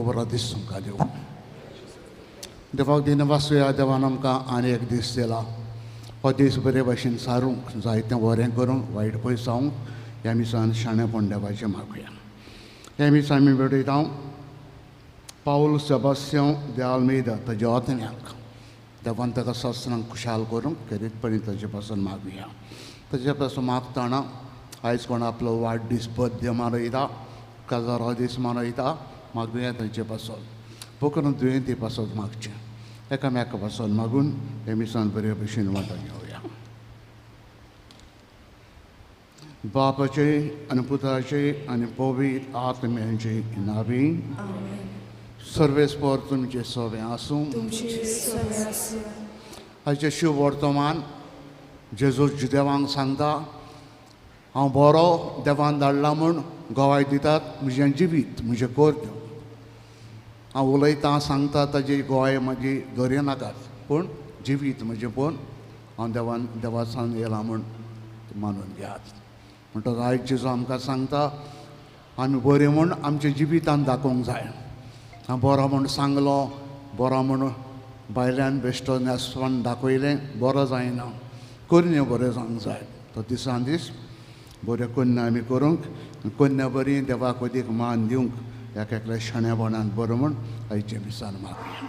बरो दीस तुमकां दिवं. देवाक दिनवासूया. देवान आमकां आनी एक दीस दिला. हो दीस बरे भाशेन सारूंक जायतें बरें करूंक वायट पयस जावंक ह्या मिसान शाणेपण देवाचें मागुया. ह्या मिसान आमी भेटयता पावल सेबास्यांव दे आल्मेदा ताज्या आत्म्याक देवान ताका शास्त्रांक खुशाल करूंक खेरीतपणी ताजे पासून मागुया. ताजे पासून मागतना आयज कोण आपलो वाडदीस बर्थडे मनयता, काजारो दीस मनयता, मागुया तांचे पासून पोकरून दुयेंती पासून मागचें एकामेका पासून मागून हे मिसान बरे भशेन वांटो घेवया. बापाचे आनी पुताचे आनी पवित्र आत्म्याचे नावी. सर्वेस्पर तुमचे सवे आसूं. आयचे शिव वर्तमान जेजू देवांक सांगता, हांव बरो देवान धाडला म्हूण गवाय दितात म्हजें जिवीत म्हजें कर्तव्य. हांव उलयतां सांगता ताजी गवाय म्हजी दर्या नाकात, पूण जिवीत म्हजें पूण हांव देवान देवासान येयला म्हूण मानून घेयात. म्हणटकच आयज जेजू आमकां सांगता आमी बरें म्हूण आमच्या जिवितान दाखोवंक जाय. हांव बरो म्हूण सांगलो, बरो म्हूण भायल्यान बेश्टो न्हेसपण दाखयलें बरो जायना, करण्यो बऱ्यो जावंक जाय. तो दिसान दीस बऱ्यो कन्या आमी करूंक, कन्या बरी देवाक अदीक मान दिवंक एक एकल्या शाणेपणान बरो म्हूण आयचे मिसान मागुया.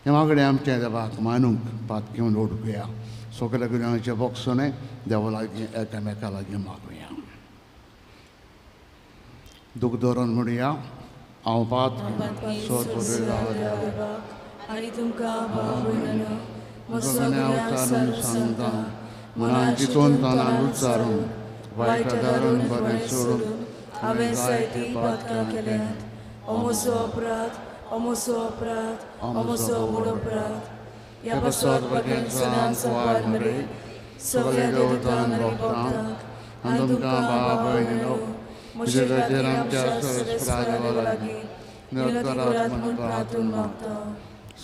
हे मागणें आमच्या देवाक मानूंक पात घेवन ओडकुया. सगल्या गुन्यांवाचें बोगसणें देवा लागीं एकामेका लागीं मागुया. दूख धरून म्हणुया, हांव पात सांगता मनान चिंतून तनान उच्चारून वायट धरून बरें सोडून हांवें जायतीं पातकां केल्यांत. अमोसो अपराध, अमोसो अपराध, अमोसो व्हड अपराध. ह्या पासत भगेन सदांच वार मरे सगळ्या देवतांक आनी भक्तांक आनी तुमकां भाव भयणीनो म्हजे खातीर आमच्या सर्वेस्परा देवा लागीं विनती करात म्हूण प्रार्थून मागता.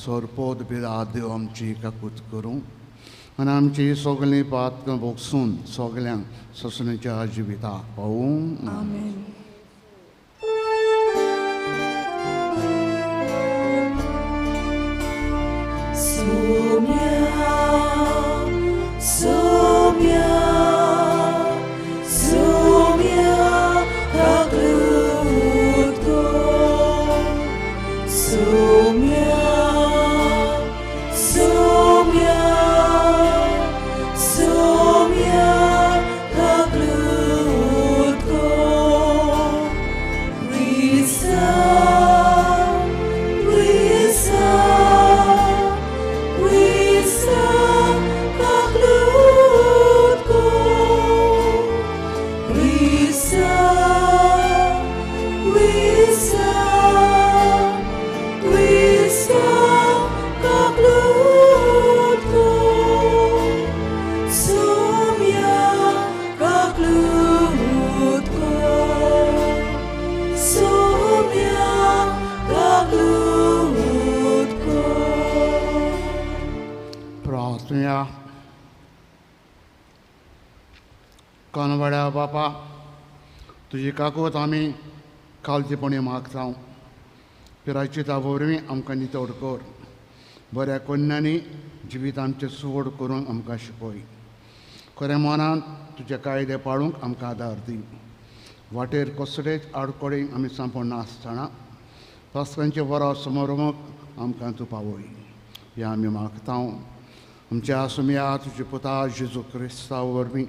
सोरपोत बिरा देव आमची काकूत करूं आनी आमची सगळीं पातकां भोगसून सगल्यांक सोंसणेच्या जिविता पावूं. आमेन. Soumya, Soumya, Soumya kaklutko. Soumya, Soumya, Soumya kaklutko. Risa, Risa, Risa kaklutko. Risa, Risa, Risa kaklutko. Soumya kaklutko. Soumya kaklutko. प्रार्थना. कानवाड्या बापा, तुजी काकूत आमी कालचेपणी मागता. पिरायचिता वरवीं आमकां नितळ कर. बऱ्या कन्यांनी जिवीत आमचें सुवड करूंक आमकां शिकय. खऱ्या मनान तुजे कायदे पाळूंक आमकां आदार दी. वाटेर कसलेच आडखळी आमी सांपडना आसतना पास्कांचे बरो समारोमाक आमकां तूं पावय. ह्या आमी मागता आमच्या आसुमया तुजे पुता जेजू क्रिस्ता वरवीं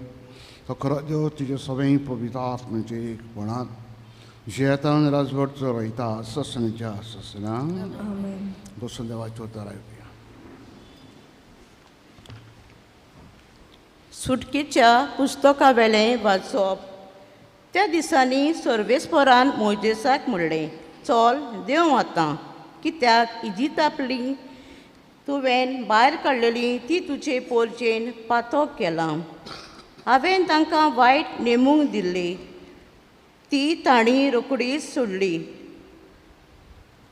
तो खरो देव तुजे सगळें पवित्र आत्म्याचे एकपणान जियेतान राजवट चलयता ससनाच्या ससना. बसून देवाच्यो उतरां आयकुया. सुटकेच्या पुस्तकावेलें वाचप. त्या दिसांनी सर्वेस्परान मोयजेसाक म्हणलें, चल देंव आतां, कित्याक इजिप्तांतली तुवें भायर काडलेली ती तुजे पोरचेन पातक केलां. हांवें तांकां वायट नेमूंक दिल्ली ती तांणी रोखडीच सोडली.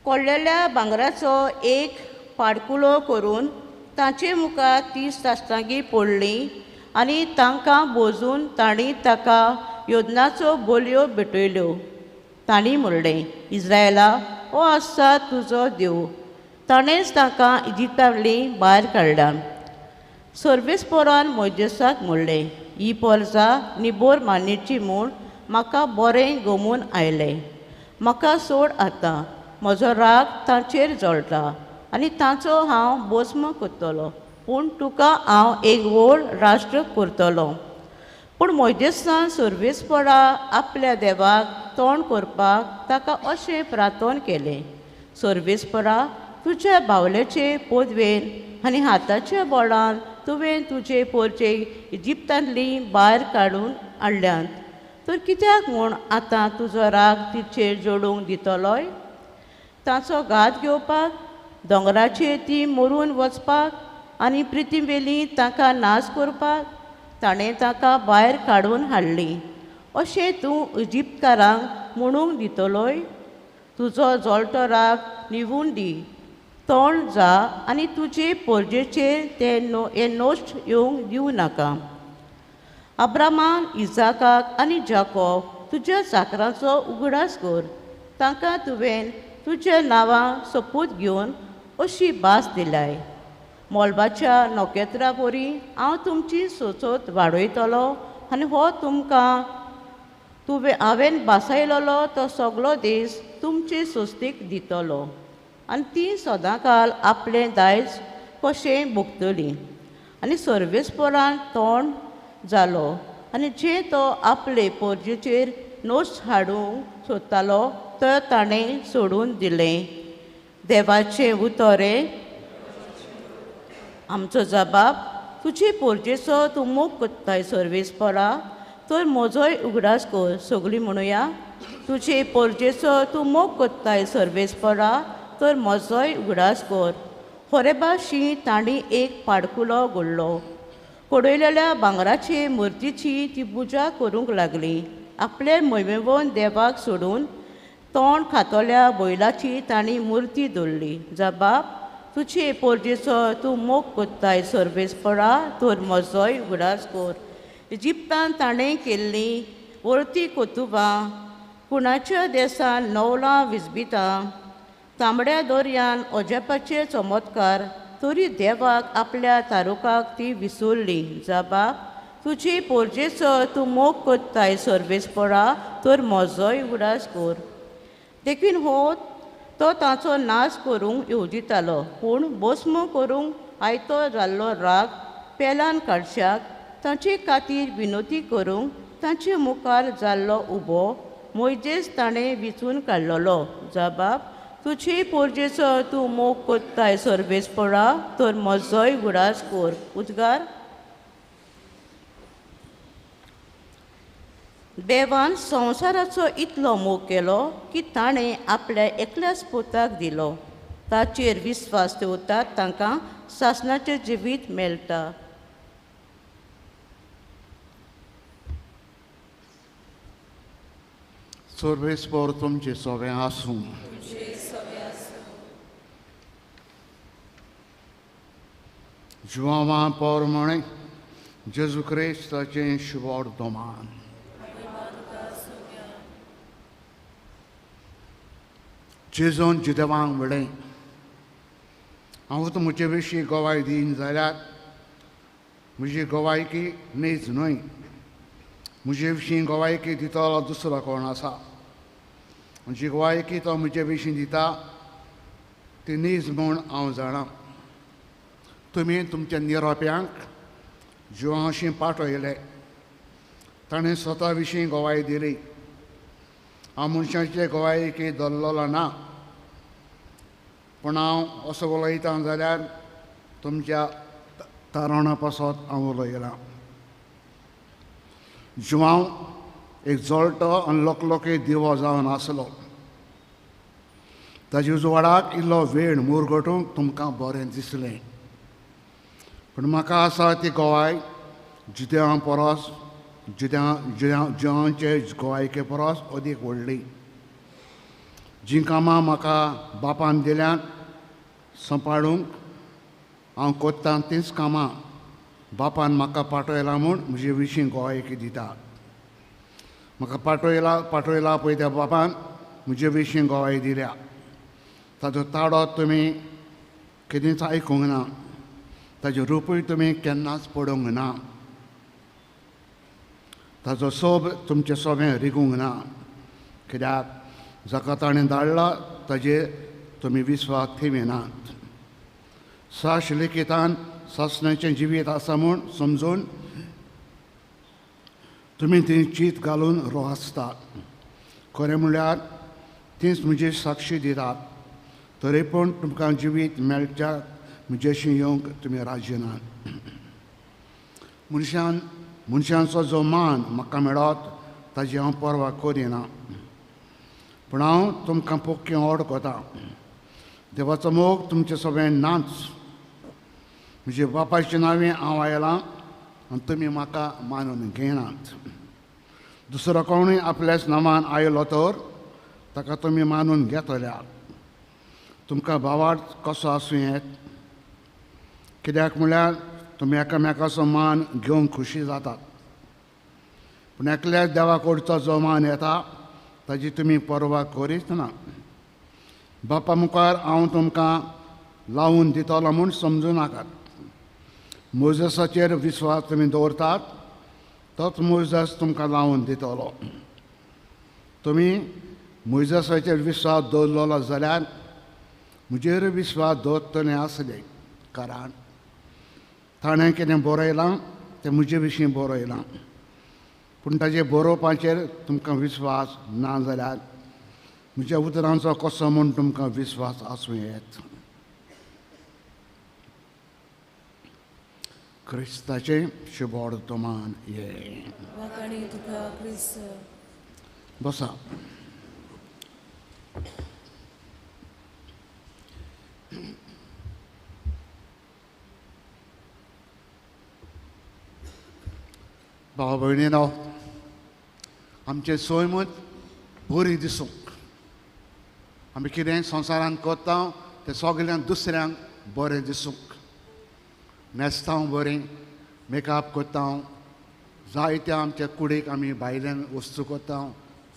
कोळ्ळेल्या भांगराचो एक पाडकुलो करून तांचे मुखार ती साश्टांगी पडली आनी तांकां बोजून तांणी ताका योजनाचो बोलयो भेटयल्यो. तांणी म्हणलें, इस्रायला हो आसा तुजो देव, ताणेंच तांकां इजिप्तांतली भायर काडल्या. सर्वेस्पोरान मोयजेसाक म्हणलें, ही पोरजा निबोर मान्यची म्हूण म्हाका बरें गमून आयलें. म्हाका सोड आतां, म्हजो राग तांचेर जळटा आनी तांचो हांव बोस्म करतलो, पूण तुका हांव एक व्हड राष्ट्र करतलो. पूण मोयजेसान सर्वेस्पोरा आपल्या देवाक तोंड करपाक ताका अशें प्रार्थन केलें, सर्वेस्पोरा, तुज्या बावल्याचे पोदवेन आनी हाताच्या बळान तुवें तुजे पोरचे इजिप्तांतली भायर काडून हाडल्यात, तर कित्याक म्हूण आतां तुजो राग तिचेर जोडूंक दितलोय? ताचो घात घेवपाक, दोंगराचेर ती मरून वचपाक आनी प्रितीवेली तांकां नाश करपाक ताणें ताका भायर काडून हाडली. अशें तूं इजिप्तकारांक म्हणूंक दितलोय? तुजो जळटो राग निवून दी, तोंड जा आनी तुजे पोरजेचेर ते हे नश्ट येवंक दिवं नाका. अब्रामान, इजाकाक आनी जाकोब तुज्या चाकरांचो उगडास कर, तांकां तुवें तुज्या नांवां सोपूत घेवन अशी भास दिलाय, मोलबाच्या नखेत्रां वरी हांव तुमची सोचोत वाडयतलो आनी हो तुमकां तुवें हांवें भासायलेलो तो सगलो दीस तुमचे सोस्तीक दितलो आनी ती सदांकाल आपलें दायज कशें भोगतली. आनी सर्वेस्पोरान तोंड जालो आनी जे तो आपले पोरजेचेर नोस हाडूंक सोदतालो तो ताणें सोडून दिलें. देवाचें उतरें. आमचो जबाब, तुजे पोरजेचो तूं मोग कोत्ताय सर्वेस्पोरा, तर म्हजोय उगडास कर. सगळीं म्हणुया, तुजे पोरजेचो तूं मोग कोत्ताय सर्वेस्पोरा, तर म्हजोय उगडास कर. होरेबाशी तांणी एक पाडकुलो घडलो, कोडयलेल्या भांगराचे मुर्तीची ती पुजा करूंक लागली. आपले मोहिमेवन देवाक सोडून तोंड खातल्या बैलाची तांणी मुर्ती दवरली. जबाब, तुजे पोरजेचो तूं मोग कोत्ताय सर्वेस्पोरा, तर म्हजोय उगडास कर. इजिप्तान ताणें केल्लीं वळती कोतुबां, कुणाच्या देसान नवलां विजबितां, तांबड्या दोरयान अजापाचे चमत्कार, तरी देवाक आपल्या तारुकाक ती विसरली. जबाब, तुजी पोरजेचो तूं मोग कोत्ताय सर्वेस्पोरा, तर म्हजोय उगडास कर. देखून हो तो ताचो नाश करूंक येवजितालो, पूण भस्म करूंक आयतो जाल्लो राग पेलान काडशाक तांचे खातीर विनोती करूंक तांचे मुखार जाल्लो उबो मोयजेस ताणें विचून काडलेलो. जबाब, तुजे पोरजेचो तूं मोग कोत्ताय सर्वेस्पोरा, तर म्हजोय उगडास कर. उद्गार. देवान संवसाराचो इतलो मोग केलो की ताणें आपल्या एकल्याच पुताक दिलो, ताचेर विस्वास दवरतात तांकां सासणाचें जिवीत मेळटा. सर्वेस्पोर तुमचें सगळें आसूं. जुआंवा पोरमणे जेजू क्रिस्ताचें शुभवर्तमान. जेजून जुदेवांक म्हणलें, हांव म्हजे विशीं गवाय दीन जाल्यार म्हजी गवायकी नीज न्हय, म्हजे विशीं गवायकी दितलो दुसरो कोण आसा. म्हजी गवायकी तो म्हजे विशीं दिता ती नीज म्हूण हांव जाणा. तुमी तुमच्या निरोप्यांक जिवांशी पाठयले, ताणें स्वता विशीं गवाय दिली. हांव मनशाचे गवायकी धरलेलो ना, पूण हांव असो उलयतां जाल्यार तुमच्या तारणा पासत हांव उलयलां. जुआंव एक जळटो आनी लोकलोके दिवो जावन आसलो, ताजे उजवाडाक इल्लो वेळ मुरगटूंक तुमकां बरें दिसलें, पूण म्हाका आसा ती गवाय जुदेवां परस जुदेवांचे गवायके परस अदीक व्हडली. जीं कामां म्हाका बापान दिल्यांत सांबाळूंक हांव कोत्तां तींच कामां बापान म्हाका पाठयलां म्हूण म्हजे विशीं गवायकी दिता. म्हाका पाठयला पळय त्या बापान म्हजे विशीं गवाय दिल्या. ताजो ताडो तुमी केदींच आयकूंक ना, ताजें रुपूय तुमी केन्नाच पडूंक ना, ताजो सोब तुमचे सोबें रिगूंक ना, कित्याक जाका ताणें धाडला ताजेर तुमी विस्वास ठेविनात. साश लिखितान सासणाचें जिवीत आसा म्हूण समजून तुमी ती चीत घालून रोसतात. खरें म्हणल्यार तीच म्हजी साक्षी दितात, तरी पूण तुमकां जिवीत मेळच्या म्हजेशी येवंक तुमी राजी नात. मनशांचो जो मान म्हाका मेळत ताजी हांव पर्वा करिना, पूण हांव तुमकां पोक्कें वळखता. देवाचो मोग तुमचे सगळें नाच. म्हजे बापायचें नांवें हांव आयलां आनी तुमी म्हाका मानून घेनात. दुसरो कोणूय आपल्याच नांवान आयलो तर ताका तुमी मानून घेतल्यात. तुमकां भावार्थ कसो आसूं येत? कित्याक म्हणल्यार तुमी एकामेकाचो मान घेवंक खुशी जातात, पूण एकल्याच देवा कडचो जो मान येता ताजी तुमी पर्वा करीच ना. बापा मुखार हांव तुमकां लावून दितलो म्हूण समजूं नाकात. मोजसाचेर विस्वास तुमी दवरतात तोच मोजस तुमकां लावून दितलो. तुमी मोजसाचेर विस्वास दवरलेलो जाल्यार म्हजेर विस्वास दवरतले आसले, कारण ताणें कितें बरयलां तें म्हजे विशीं बरयलां. पूण ताजे बरोवपाचेर तुमकां विस्वास ना जाल्यार म्हज्या उतरांचो कसो म्हूण तुमकां विस्वास आसूं येत? क्रिस्ताचें शुभवर्तमान ये. बसा. भाव भयणीनो, आमचें सैमूच बरी दिसूंक आमी कितें संवसारांत करता तें सगल्यांक दुसऱ्यांक बरें दिसूंक न्हेसता बरें, मेकअप करता, जायत्या आमच्या कुडीक आमी भायल्यान वस्तू करता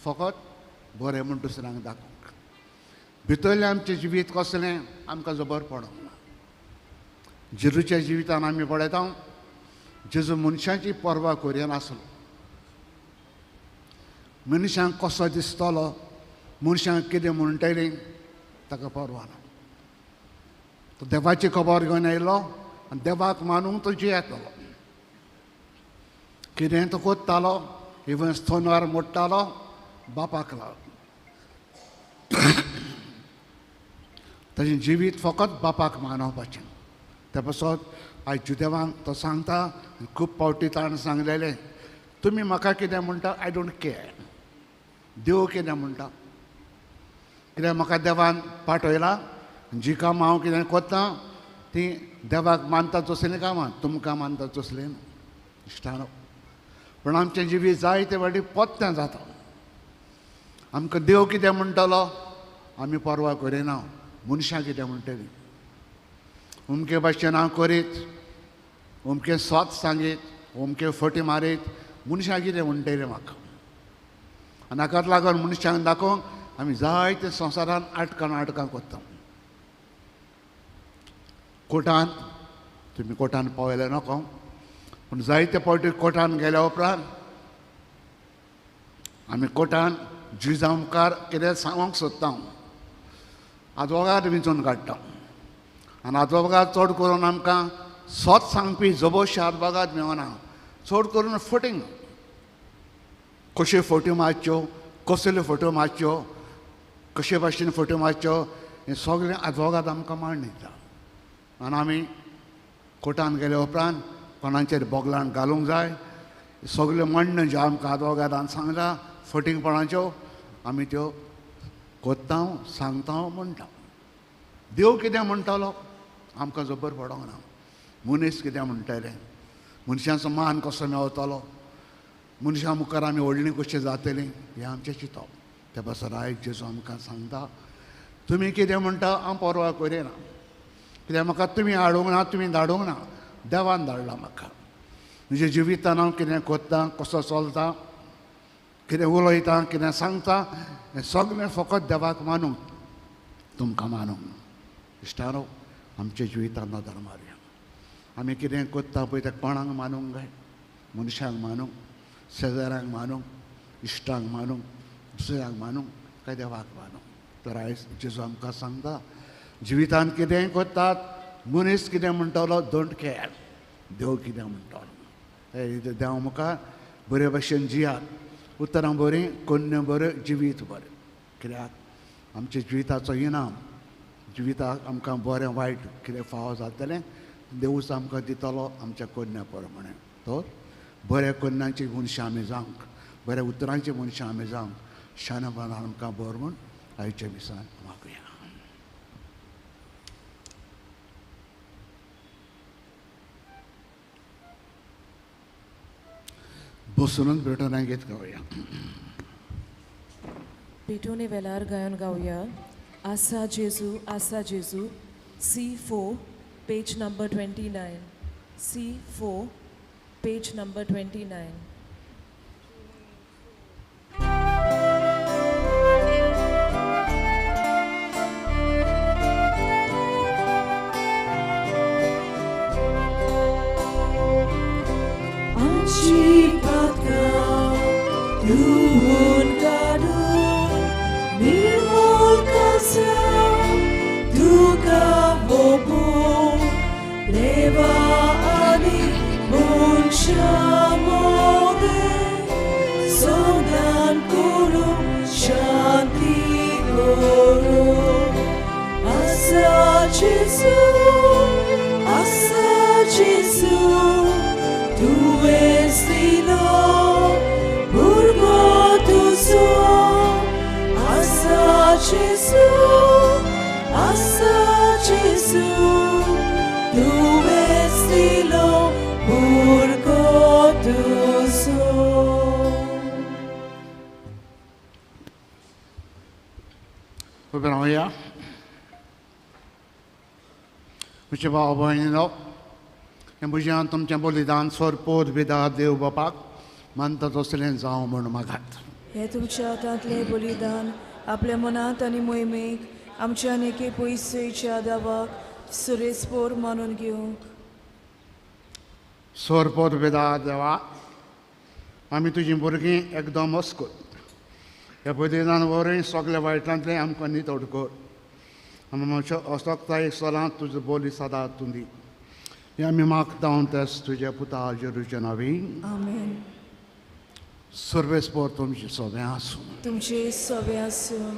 फकत बरें म्हूण दुसऱ्यांक दाखोवंक. भितरलें आमचें जिवीत कसलें आमकां जबर पडोंक ना. जेजूच्या जिवितान आमी पळयता, जेजू मनशाची पर्वा करिनासलो. मनशांक कसो दिसतलो, मनशांक कितें म्हणटलीं ताका पर्वा ना. तो देवाची खबर घेवन आयलो आनी देवाक मानूंक तो जियेतलो. कितें तो कोत्तालो, इवन स्थोनार मोडटालो बापाक लागून. ताजें जिवीत फकत बापाक मानवपाचें. त्या पासत आयज जुदेवांक तो सांगता, खूब फावटी ताणें सांगलेलें, तुमी म्हाका कितें म्हणटा I don't care, देव कितें म्हणटा, कित्याक म्हाका देवान पाठयला, जी कामां हांव कितें करता तीं देवाक मानता तसलीं कामां, तुमकां मानता तसलीं इश्टानो. पूण आमचें जिवीत जायते फावटी पोत्तें जाता. आमकां देव कितें म्हणटलो आमी पर्वा करिना, मनशां कितें म्हणटलीं, अमके भाशेन हांव करीत, अमकें सत सांगीत, अमके फटी मारीत, मनशां कितें म्हणटलीं म्हाका. आनी हाकाच लागून मनशांक दाखोवंक आमी जायते संवसारान आटकां आटकां करता. कोर्टान तुमी कोर्टान पावयले नको, पूण जायते फावटी कोर्टान गेल्या उपरांत आमी कोर्टान जुजा मुखार कितें सांगूंक सोदता, आदवोगाद विंचून काडटा. आनी आदवोगाद चड करून आमकां सत सांगपी जबोशे आदवोगाद मेळना, चड करून फटींग, कश्यो फोट्यो मारच्यो, कसल्यो फोट्यो मारच्यो, कशे भाशेन फोट्यो मारच्यो, हें सगळें आदवोगाद आमकां मांड दिता. आनी आमी कोर्टान गेल्या उपरांत कोणाचेर बोगलान घालूंक जाय, सगळ्यो मांडण्यो ज्यो आमकां आदवोगादान सांगला फटींगपणाच्यो आमी त्यो कोत्ता, सांगता, म्हणटा. देव कितें म्हणटालो आमकां जबर पडोंक ना, मनीस कितें म्हणटले, मनशांचो मान कसो मेवतलो, मनशां मुखार आमी व्हडलीं कशीं जातलीं, हें आमचें चिंतप. त्या पासत आयज जेजू आमकां सांगता, तुमी कितें म्हणटा हांव पर्वा करिना, कित्याक म्हाका तुमी हाडूंक ना, तुमी धाडूंक ना, देवान धाडला म्हाका. म्हज्या जिवितान हांव कितें करता, कसो चलता, कितें उलयता, कितें सांगता, हें सगळें फकत देवाक मानूंक. तुमकां मानूंक. इश्टानो, आमच्या जिवितान नदर मारया. आमी कितें करता पळय तें कोणाक मानूंक जाय? मनशांक मानूंक, शेजाऱ्यांक मानूंक, इश्टांक मानूंक, दुसऱ्यांक मानूंक काय देवाक मानूंक? तर आयज जेजू आमकां सांगता, जिवितान कितेंय करतात, मनीस कितें म्हणटलो don't care, देव कितें म्हणटलो. देव मुखार बरे भशेन जियात, उतरां बरीं, कोन्न्यो बऱ्यो, जिवीत बरें. कित्याक आमच्या जिविताचो इनाम, जिविताक आमकां बरें वायट कितें फावो जातलें देवूच आमकां दितलो आमच्या कोन्न्या प्रमाणें. तर बऱ्या कोन्न्यांची मनशां आमी जावंक, बऱ्या उतरांची मनशां आमी जावंक शाणेपणान आमकां बरें म्हूण आयच्या मिसान मागुया. बसूनच ब्रिटनाक गीत गावया. पेटोने वेलार गायन गावया आसा जेजू आसा जेजू. C4 page number 29. C4 page number 29. उबें रावया. म्हजे भाव भयणीनो, हें म्हज्यान तुमचें बलिदान सोरपोत विदा देव बापाक मानता तसलें जावं म्हूण मागात. हें तुमच्या हातांतलें बलिदान आपल्या मनांत आनी मोहिमेक आमच्या एके पयसुच्या दावाक सुरेसपोर मानून घेवंक. सोरपोत विदा देवा, आमी तुजीं भुरगीं एकदम अस्कूत ह्या बलिदान वरवीं सगल्या वायटांतलें आमकां नितळ कर. आमी आमच्या असक्ताय सदांच तुजो बोली सदां तूं दी. हें आमी मागता तेच तुज्या पुता जेरूच्या नांवी. आमेन. सर्वेस्पोर तुमचें सोबें आसूं. तुमचें सोबें आसूं.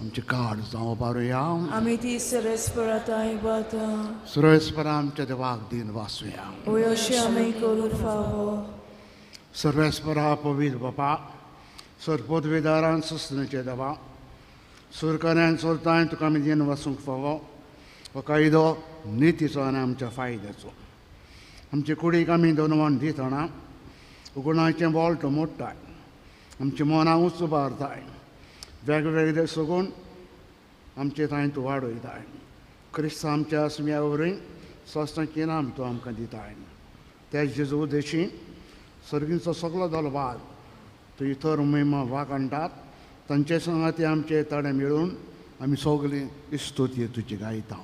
आमचें कार्ड जावं पारुया. आमी ती सर्वेस्परा तांय बाता. सर्वेस्परा आमच्या देवाक दिन वासुया. वय अशें आमी करूंक फावो. सर्वेस्परा पवित्र बापा, सरपोतवेदारान सुसनेचे देवा, सुरकऱ्यान सोरताय तुका आमी दिन वासूंक फावो. हो कायदो नितीचो आनी आमच्या फायद्याचो. आमचे कुडीक आमी दोनवण दितना गुणाचें वोल्ट मोडटाय, आमची मनां उंच उबारताय, वेगवेगळे सगून आमचे थंय तूं वाडयताय. क्रिस्त आमच्या आसम्या वरवीं स्वस्तांचें इनाम तूं आमकां दिताय. त्या जेजू देशी सर्गीचो सगलो दलवाद तूं इतर महिमा वाखाणटात. तांचे संगाती आमचे ताणें मेळून आमी सगळीं इस्तुती तुजी गायता.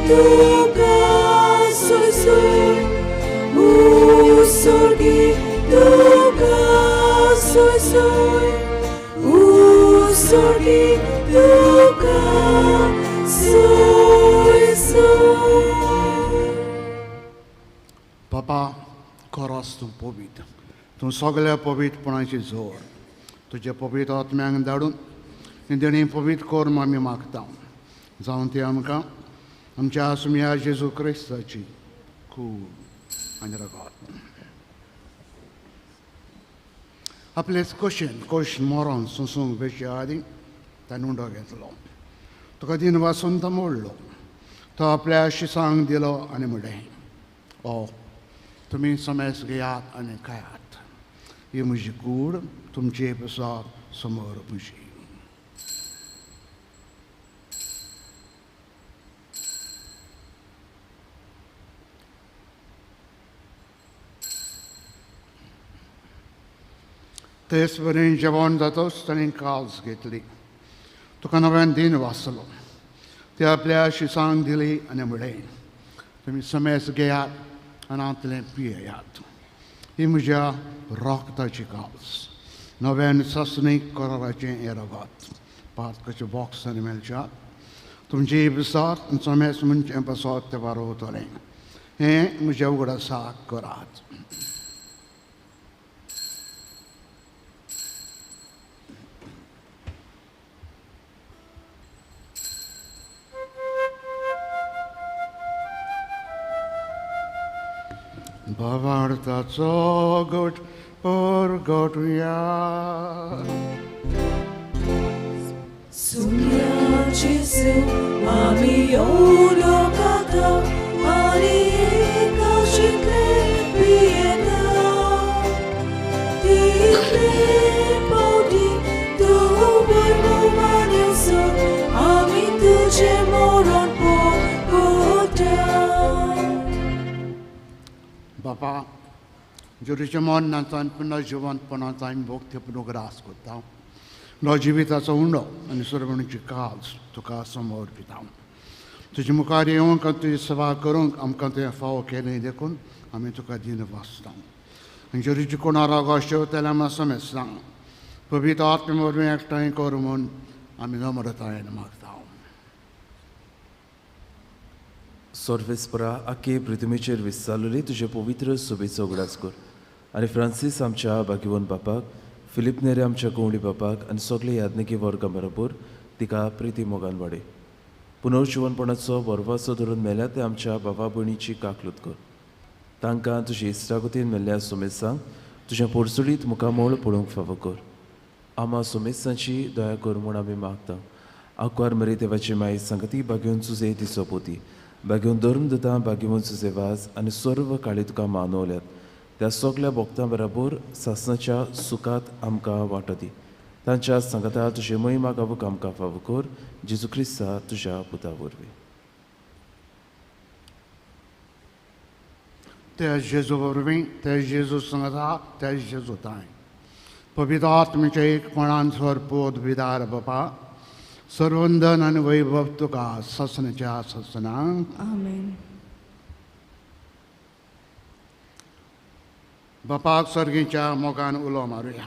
Tuka soy soy, usurgi. soy soy, usorgi tuka soy soy. बाबा खरोच तूं पवित्र, तूं सगळ्या पवित्रपणाची जोर, तुज्या पवित्र आत्म्यांक धाडून देणी पवित्र कर म्हूण आमी मागता. जावन ती आमकां आमच्या आसम्या जेजू क्रिस्ताची कूड आनी रगत आपलेच कशेन कश मरोन सोंसूंक बेचे आदीं ताणें उंडो घेतलो, तुका दिन वासून तो मोडलो, तो आपल्या शिसांक दिलो आनी म्हणलें, ओ तुमी समेस घेयात आनी खायात, ही म्हजी कूड तुमचे पसाद समोर म्हजी. तेच वरी जेवण जातच ताणें काल्स घेतली, तुका नव्यान दिन वाचलो, ते आपल्या शिसांक दिली आनी म्हणलें, तुमी समेस घेयात आनी हांतलें पियेयात, ही म्हज्या रगताची काल्स, नव्यान सासणीक कराराचें हें रगत, पातकाचे बॉक्स आनी मेळच्यात तुमची पसाद समेस म्हणचें पसत तें वारोवतलें, हें म्हज्या उगडासाक करात. भावार्थाचो गोट परगटुया. सुम्या जेजू आमी येवलो खाता आनी एकाशितले पियेता, तितले पावटी तूं भरभोमान येवसो आमी तुजें मरण पळोवता. बापा, जेजूच्या मरणाचो पुनः जिवंतपणाचो आमी भोगते उगडास करता, नो जिविताचो उंडो आनी सर्वणीची काज तुका समोर दिता. तुजे मुखार येवंक आनी तुजी सेवा करूंक आमकां तुवें फावो केलें देखून आमी तुका दिन वाचता. आनी जेजूची कोणा रागो शेवतल्या आमकां समेस्तां पवित्र आत्मे वरवीं एकठांय कर म्हूण आमी नम्रतायेन मागता. सर्वेस्परा आखे पृथ्वीचेर विस्तारलेली तुजे पवित्र सोबेचो उगडास कर आनी फ्रांसीस आमच्या भाग्यवंत बापाक, फिलीप नेरे आमच्या कोंवडी बापाक आनी सगळे याज्ञिकी वर्गा बरोबर तिका प्रिती मोगान वाडय. पुनर्जिवनपणाचो बरवाचो धरून मेल्या ते आमच्या बाबा भयणीची काकलूत कर, तांकां तुजे इश्टागतीन मेल्ल्या सुमेसांक तुज्या पोरसुडीत मुखामोळ पळोवंक फावो कर. आमा सुमेसांची दया कर म्हूण आमी मागता. आंकवार मरे देवाची माई सांगती भाग्योवन तुजे तिचो पोती, भाग्योवन धरून दिता, भाग्यवंत तुजे वाज आनी सर्व काळी तुका मानवल्यात त्या सगल्या भक्तां बरोबर सासणाच्या सुखात आमकां वांटो दी. तांच्या सांगाता तुजे महिमा गावूंक आमकां फावो कर, जेजू क्रिस्ता तुज्या पुता वरवीं. त्या जेजू वरवीं, त्या जेजू सांगाता, त्या जेजू ताय पवित्र आत्म्याच्या एकपणान स्वरपोत विदार बापा, सर्वंदन आनी वैभव तुका सासणाच्या सासणाक. आमेन. बापाक सर्गीच्या मोगान उलो मारुया.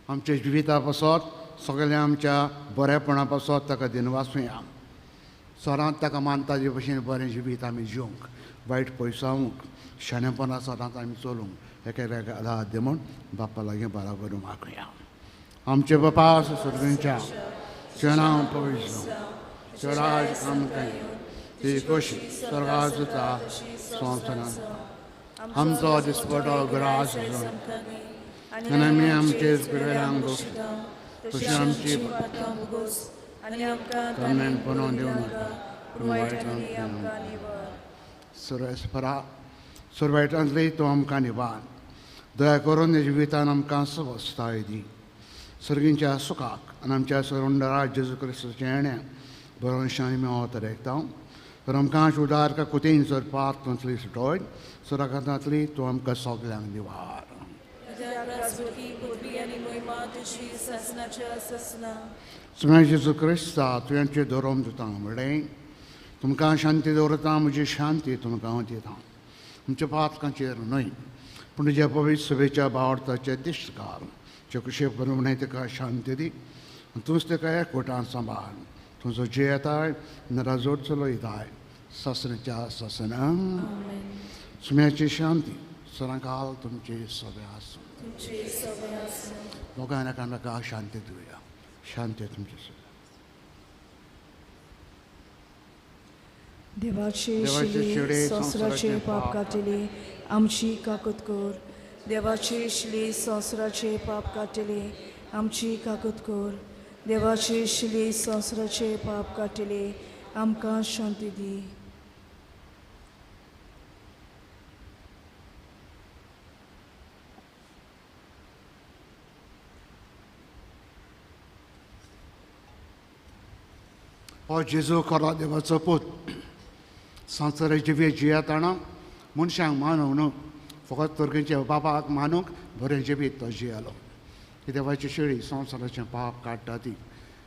आमच्या जिविता पासत सगळ्या आमच्या बरेपणा पासत ताका दिनवासुया. सदांच ताका मानता जे भशेन बरें जिवीत आमी जिवंक, वायट पयसावंक, शाणेपणा सदांच आमी चलूंक एका एकाक आदार दी म्हूण बापा लागीं बराबर मागुया. आमचे बापा सर्गीच्या नांव पवित्र जावं, राज आमकां ती खोशी स्वर्गांत जाता संवसारांत. आमचो दिसपटो ग्रास आनी आमी आमचे गुन्यांक तशी आमची पुनोवन दिवं नाका, पूण वायटांतल्यान सुरेस्परा सुरवायटांतली तूं आमकां निवार. दया करून जिवितान आमकां सवस्थाय दी, सर्गींच्या सुखाक आनी आमच्या सरुंडरा जेजू क्रिस्ताचें येणें बरोवंशांनी मेळत रेखता. तर आमकां उदार का कुतीन जर पातली सुटोय सुराकांतली तूं आमकां सगल्यांक निवार. सुम्या जेजू क्रिस्ता तुवें धरोम दिता म्हणलें, तुमकां शांती दवरता, म्हजी शांती तुमकां हांव दिता. तुमच्या पातकांचेर न्हय पूण तुज्या पवित्र सभेच्या भावार्थाचे दिश्ट घाल जे कुशे बरोवणे ताका शांती दी आनी तूंच ताका एकवटान सांबाळ. तुजो जियेताय नराजोड चलयताय सासण्याच्या सासना. सुम्याची शांती सदांकाल तुमची सगळे आसूं. लोकांक एकामेका शांती दिवया. शांती तुमची सगळ्या. देवाचे शिले संवसाराचे पाप काडटले आमची काकूत कर. देवाचे शिले संवसाराचे पाप काडटले आमची काकूत कर. देवाचे शिले संवसाराचे पाप काडटले आमकां शांती दी. हो जेजू खरो देवाचो पूत, संवसाराची जिवे जियेतना मनशांक मानूंक न्हू, फकत तुर्गेच्या बापाक मानूंक बरें जिवीत तो जियेलो. ही देवाची शेळी संवसाराचें पाप काडटा ती.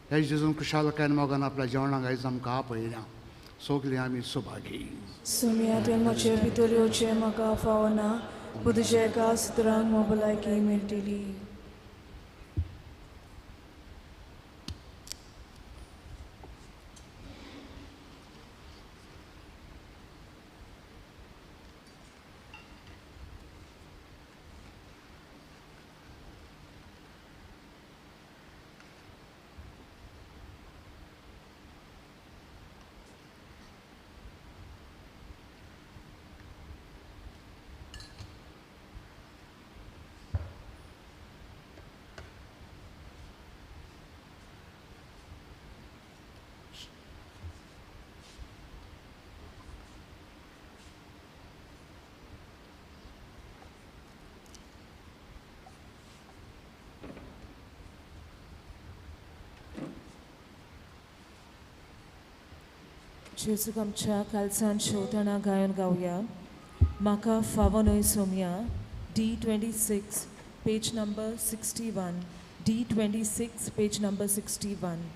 ह्या जेजून खुशालकायन मोगान आपल्या जेवणाक आयज आमकां आपयल्या. सगलीं आमी सुभागी. सुम्या तुवें म्हजे भितर येवचें म्हाका फावना, पूण तुज्या एका सुत्रांक म्हजी भलायकी मेळटली. जेजूक आमच्या कालसान शेवतना गायन गावया. म्हाका फावो न्हय Somaiya. D26 page number 61. D26 page number 61.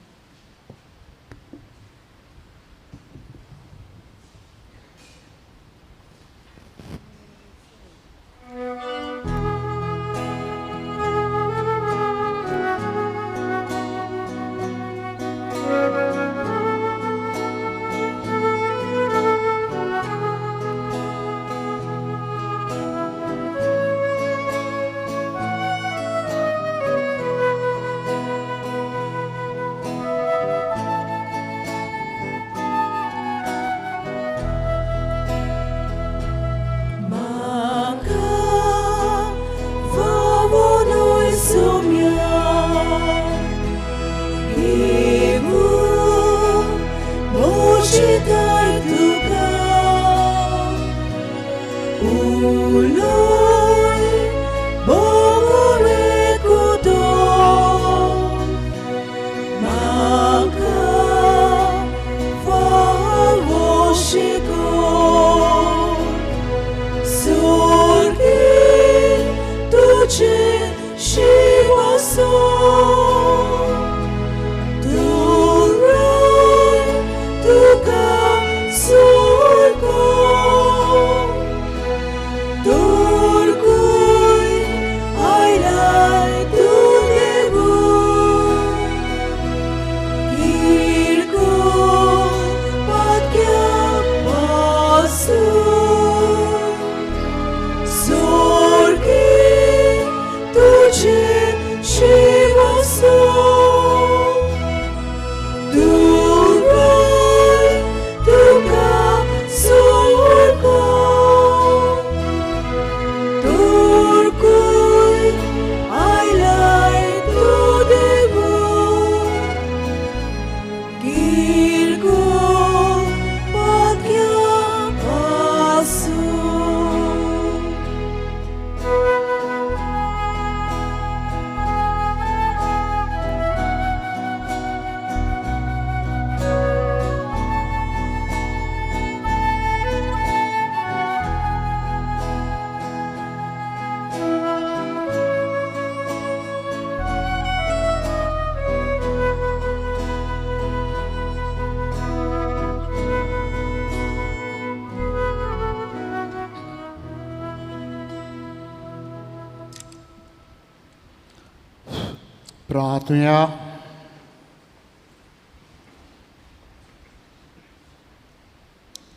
प्रार्थुया.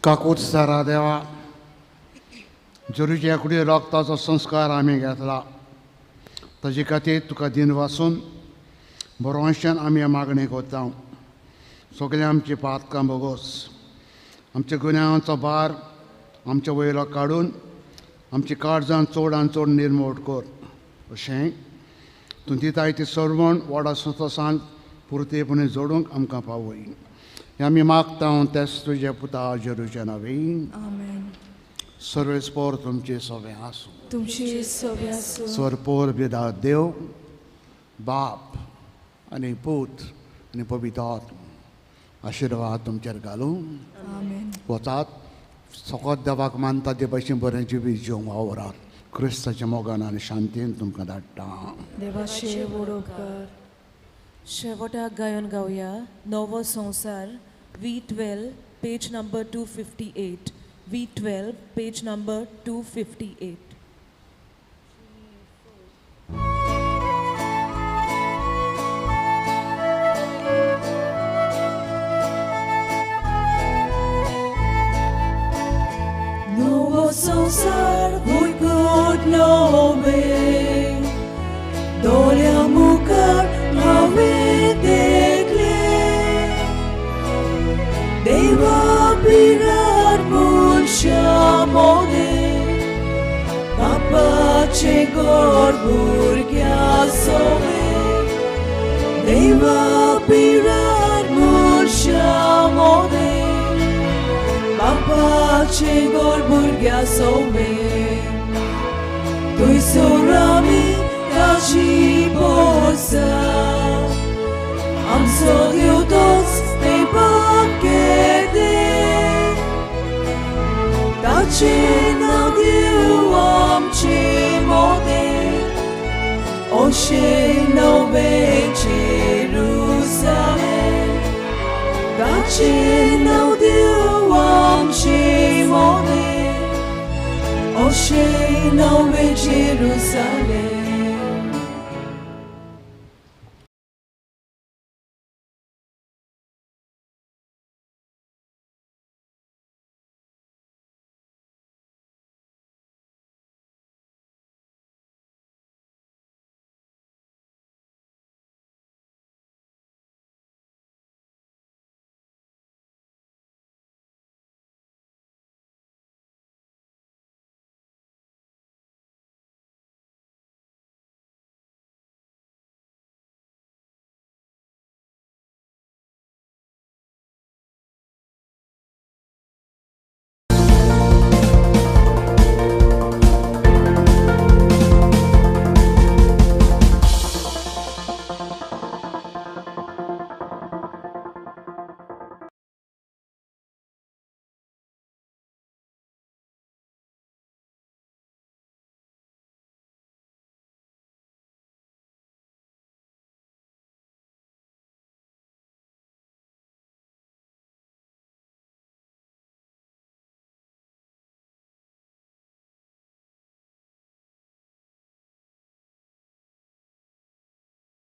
काकूत सारा देवा, जेरूच्या कुडी रक्ताचो संस्कार आमी घेतला ताजे खातीर तुका दिन वासून बरोवंशान आमी मागणी करता. सगळीं आमची पातकां भोगोस, आमच्या गुन्यांवांचो भार आमच्या वयलो काडून आमची काळजान चड आनी चड निर्मोड कर. अशें तूं दिताय ती सर्वण व्हडा संतोसान पुरतेपणी जोडूंक आमकां पावय. हें आमी मागता तेच तुज्या पुता जेरूच्या नांवी. आमेन. सर्वेस्पोर तुमचे सगळें आसूं. तुमची सगळें आसूं. सरपोर बेदा देव बाप आनी पूत आनी पवित्र आत्मा आशिर्वाद तुमचेर घालूं. आमेन. वचात सगळ्यात देवाक मानता ते भशेन बरें जिवीत जिवंक वावरात. क्रिस्ताच्या मोगान आनी शांतीन तुमकां धाडटा. देवाचे व्हड उपकार. शेवटाक गायन गावया नवो संवसार V12 page number 258. V12 page number 258. नवो संवसार भुरगुट नवे दोळ्या मुखार हांवें देखलें. देवा पिरार मनशां मोदें बापाचें गोड भुरग्यां सोवें. देवा पिरार मनशां मोदें बापाचें गोड भुरग्यां सोवें. थंयसर आमी ताची पोरसां आमचो देव तोच तेंपाक केदें. ताचें नांव देव आमचें मोदें अशें नवें जेरुसालेम. ताचें नांव देव आमचें मोदें अशें नवें जेरुसालेम.